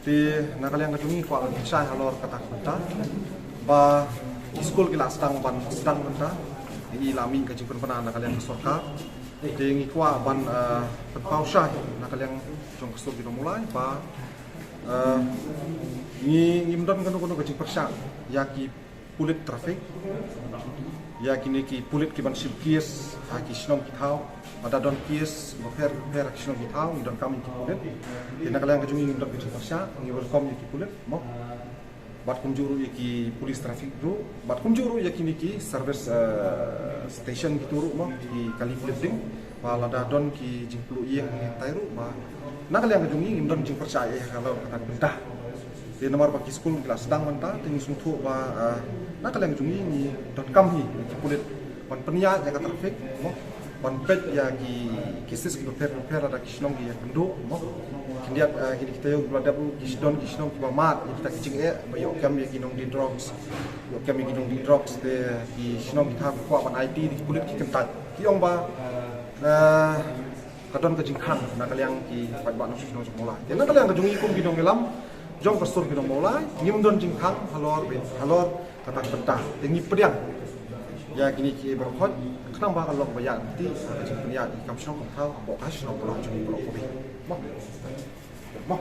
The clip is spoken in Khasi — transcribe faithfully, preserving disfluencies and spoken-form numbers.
Te na ka liang ka jong ngi kwah ban pynshai halor kata ka bynta ba ki skul ki la sdang ban sdang bynta. Ngi la mih ka jingpynbna na ka liang ka sorkar. Te ngi kwah ban, eh, pynpaw shai na ka liang jong ka sur ki nongmulai ba, eh, ngi ngim don kano kano ka jingpyrshah ïa ki pulit traffic, ïa kine ki pulit ki ban shim case ha ki shnong ki thaw. Lada don case bapher bapher ha ki shnong ki thaw, ngi donkam ïa ki pulit. Te na ka liang ka jong ngi ngim don ka jingpyrshah, ngi welcome ïa ki pulit mo. Bad kumjuh ruh ïa ki police traffic ruh, bad kumjuh ruh ïa kine ki service, eh, station kitu ruh mo, ki kali pulit ding. Ba lada don ki jingpluh ïing ki tai ruh ba na ka liang ka jong ngi ngim don jingpyrshah ïa ka law kata ka bynta. Te namar ba ki skul ki la sdang bynta, te ngi sngewthuh ba, ah, na ka liang ka jong ngi ngi donkam hi ïa ki pulit ban pynïaid ïa ka traffic mo, ban peit ïa ki cases ki bapher bapher lada ki shnong ki ïakynduh mo. Khyndiat, ah, kine ki taïew ki la dep ruh ki don ki shnong kiba mad ïa kita ki jingeh ba ïoh kem ïa ki nongdie drugs. Ïoh kem ïa ki nongdie drugs, te ki shnong ki thaw ki kwah ban aiti, te ki pulit ki kyntait. Ki ong ba, eh, ka don ka jingkhang na ka liang ki paidbah nongshong shnong jong Mawlai. Te na ka liang ka jong ngi kum ki nongïalam jong ka sur ki nong Mawlai, ngim don jingkhang halor, halor kata ka bynta. Te ngi pdiang ïa kine ki baroh khoit khnang ba ka long ba ïaid lynti ka jingpynïaid kam shnong kam thaw hapoh ka shnong Mawlai jong ngi baroh kawei. Mo. Mo.